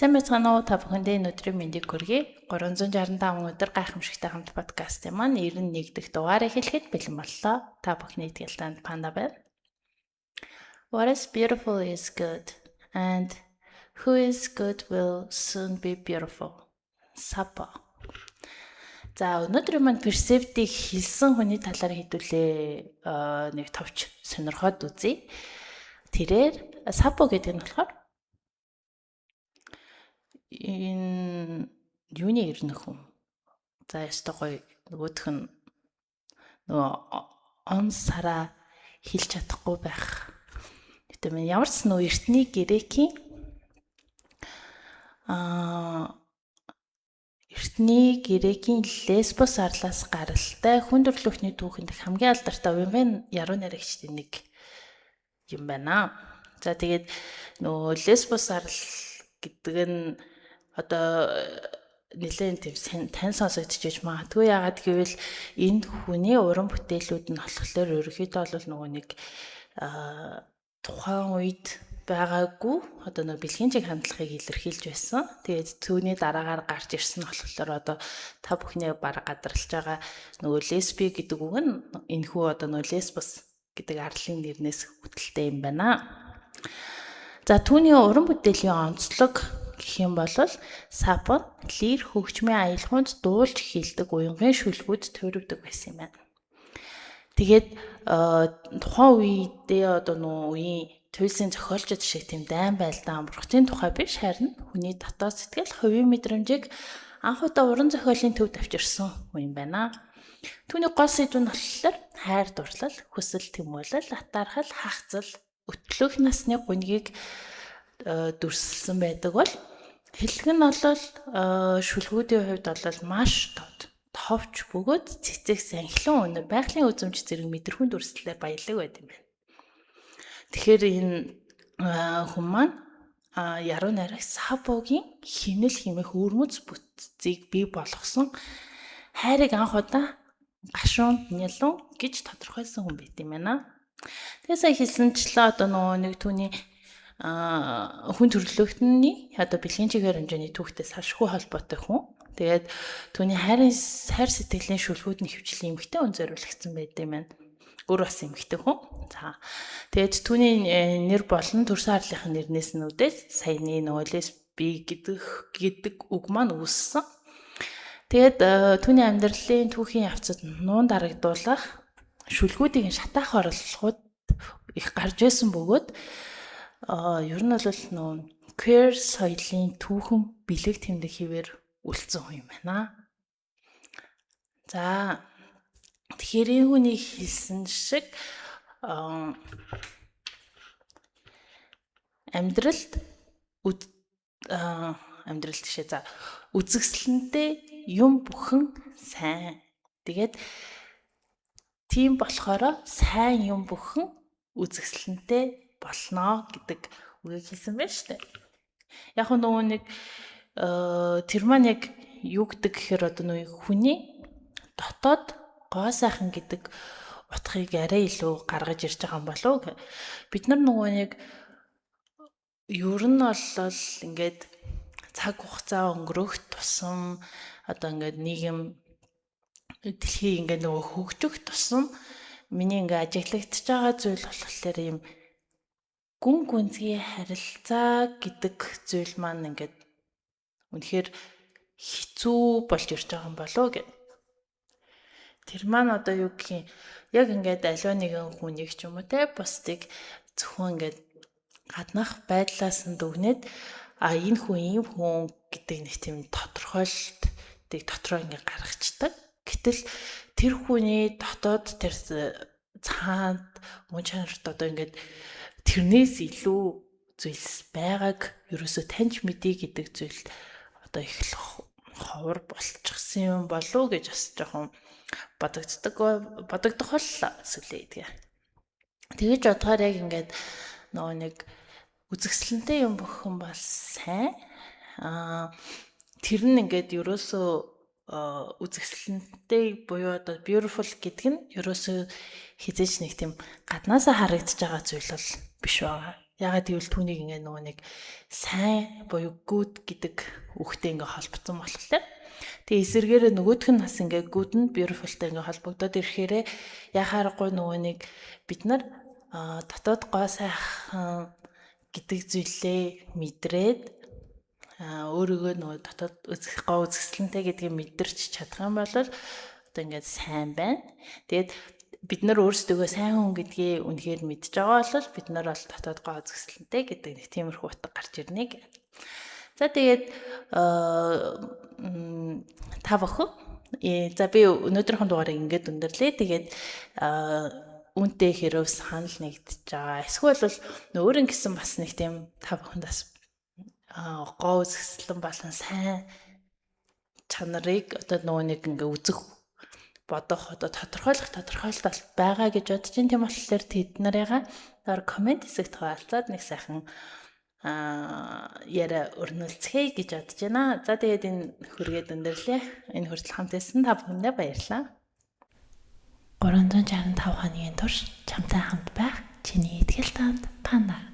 Сайн байцгаана уу, та бүхэндээ энэ өдрийн мэндийг хүргэе. 365 өдөр гайхамшигтай хамт подкастын маань 91 дахь дугаар эхлэхэд бэлэн боллоо. Та бүхний итгэлтанд Панда байна. What is beautiful is good, and who is good will soon be beautiful. Сапо. За, өнөөдрийн маань перцептийг хэлсэн хүний талаар хэдүүлээ нэг товч сонирхоод үзье. Тэрээр Сапо гэдэг нь болохоор энэ юуны ирнэх хүн. За, ёстой гоё нөгөөх нь нөгөө он сараа хэлж чадахгүй байх. Гэтэ минь ямар ч нөө эртний грекийн эртний грекийн Лесбос арлаас гаралтай хүн төрөлхтний түүхэнд хамгийн алдартай уянгын яруу найрагчдын нэг юм байна. За, тэгээд нөгөө Лесбос арал гэдэг нь одоо нэлээд тийм тань сонсогдчихэж магадгүй. Яагаад гэвэл энэ хүний уран бүтээлүүд нь болохоор ерөнхийдөө бол нөгөө нэг тухайн үед байгаагүй одоо нөгөө бэлгийн чиг хандлагыг илэрхийлж байсан. Тэгээд түүний дараагаар гарч ирсэн нь болохоор одоо та бүхний бараг гадарлаж байгаа нөгөө лесби гэдэг үг нь энэхүү одоо нөгөө Лесбос гэдэг арлын нэрнээс үүдэлтэй юм байна. За, түүний уран бүтээлийн онцлог гэх юм бол Сапо лир хөгжмийн аялгаунд дуулж хэлдэг уянгын шүлгүүд туурвидаг байсан юм байна. Тэгээд тухайн үедээ одоо нөгөө үеийн туйлсын зохиолчид шиг тийм дайн байлдаан амрахтын тухай биш, харин хүний дотоод сэтгэл, хувийн мэдрэмжийг анх удаа уран зохиолын төвд авчирсан хүн юм байна. Түүний гол сэдэв нь болохоор хайр дурлал, хүсэл тэмүүлэл, атаархал, хагцал, өтлөх насны гуньгийг дүрсэлсэн байдаг бол хэлэг нь бол шүлгүүдийн хувьд бол маш тод товч бөгөөд цэцэг санхилан өнөр байгалийн үзэмж зэрэг мэдрэхүйн дүрслэлээр баялаг байд юм байна. Тэгэхээр энэ хүн маань яруу найраг Сапогийн химнэл хэмээх өвөрмөц бүтцийг бий болгосон, хайрыг анх удаа гашуун нялуун гэж тодорхойлсон хүн байт юм байна. Тэгээ сая хэлсэнчлээ, одоо нөгөө нэг түүний хүн төрөлхтөний одоо бэлгийн чигээр хэмжээний түүхтэй салшгүй холбоотой хүн. Тэгээд түүний хайрын хайр сэтгэлийн шүлгүүд нь хөвчлэн эмэгтэй хүн зориулагдсан байт юм байна. Өөр бас эмэгтэй хүн. За, тэгээд түүний нэр болон төрсөн арлынхын нэрнээс нь үүдэж саяны нөгөө лесби гэдэг үг маань үүссэн. Тэгээд түүний амьдралын түүхийн явцад нуун дарагдуулах шүлгүүдийг шатаах оролдлогууд их гарч байсан бөгөөд ер нь бол нөө queer соёлын түүхэн бэлэг тэмдэг хэвээр үлдсэн хүн юм байна. За, тэгэхээр энэ хүний хэлсэн шиг амьдралд амьдрал тийшээ, за, үзэсгэлэнтэй юм бүхэн сайн. Тэгээд тийм болохоор сайн юм бүхэн үзэсгэлэнтэй болно гэдэг үгийг хэлсэн байна шүү дээ. Яг нөгөө нэг тэр маань яг юу гэдэг гэхээр одоо нөгөө хүний дотоод гоо сайхан гэдэг утгыг арай илүү гаргаж ирж байгаа юм болов уу? Бид нар нөгөө нэг ер нь бол ингээд цаг хугацаа өнгөрөх тусам, одоо ингээд нийгэм дэлхий ингээд нөгөө хөгжих тусам миний ингээд ажиглагдчихж байгаа зүйл болохоор ийм гүн гүнзгий харилцаа гэдэг зүйл маань ингээд үнэхээр хэцүү болж ирж байгаа юм болов уу гэх. Тэр маань одоо юу гэх юм, яг ингээд аливаа нэгэн хүнийг ч юм уу те бусдыг зөвхөн ингээд гаднах байдлаас нь дүгнээд а энэ хүн ийм хүн гэдэг нэг тийм тодорхойлолтыг дотроо ингээд гаргацдаг. Гэтэл тэр хүний дотоод тэр цаанд мөн чанарт одоо ингээд тэрнээс илүү зүйлс байгааг ерөөсөө таньж мэдье гэдэг зүйл одоо их л ховор болчихсон юм болов уу гэж бас жоохон бодогддог бодогдох л сүлээ гэдгээ. Тэгэж бодохоор яг ингээд нөгөө нэг үзэсгэлэнтэй юм бүхэн бол сайн. Тэр нь ингээд ерөөсөө үзэсгэлэнтэй буюу одоо beautiful гэдэг нь ерөөсөө хэзээ ч нэг тийм гаднаасаа харагдаж байгаа зүйл бол биш байгаа. Яагаад гэвэл түүнийг ингээ нөгөө нэг сайн буюу good гэдэг үгтэй ингээ холбогдсон болохоор. Тэгээ эсэргээрээ нөгөөх нь бас ингээ good нь beautiful-тай ингээ холбогдоод ирэхээрээ яхаарахгүй нөгөө нэг бид нар дотоод гоо сайхан гэдэг зүйлээ мэдрээд, өөрийгөө нөгөө дотоод үзэх гоо үзэсгэлэнтэй гэдгийг мэдэрч чадах юм бол одоо ингээд сайн байна. Тэгээд бид нар өөрсдөө сайн хүн гэдгийг үнэхээр мэдж байгаа бол бид нар бол дотоод гоо үзэсгэлэнтэй гэдэг нэг тиймэрхүү утга гарч ирнэ гэх. За, тэгээд та бүхэн, за, би өнөөдрийнхөө дугаарыг ингээд өндөрлөө. Тэгээд үүнтэй хэрэв санал нэгдэж байгаа. Эсвэл бол өөрийн гэсэн бас нэг тийм та бүхэнд бас гоо үзэсгэлэн болон сайн чанарыг одоо нөгөө нэг ингээ үзэх, бодох, одоо тодорхойлох тодорхойлолт байгаа гэж бодож чинь. Тийм болохоор тэд нарыгаа доор comment хэсэгт хуваалцаад нэг сайхан яриа өрнөлцгээе гэж бодож байна. За, тэгээд энэ хүргээд өндөрлөө. Энэ хүртэл хамт байсан та бүхэндээ баярлалаа. 365 хоногийн турш чамтай хамт байх чиний итгэл танд панда.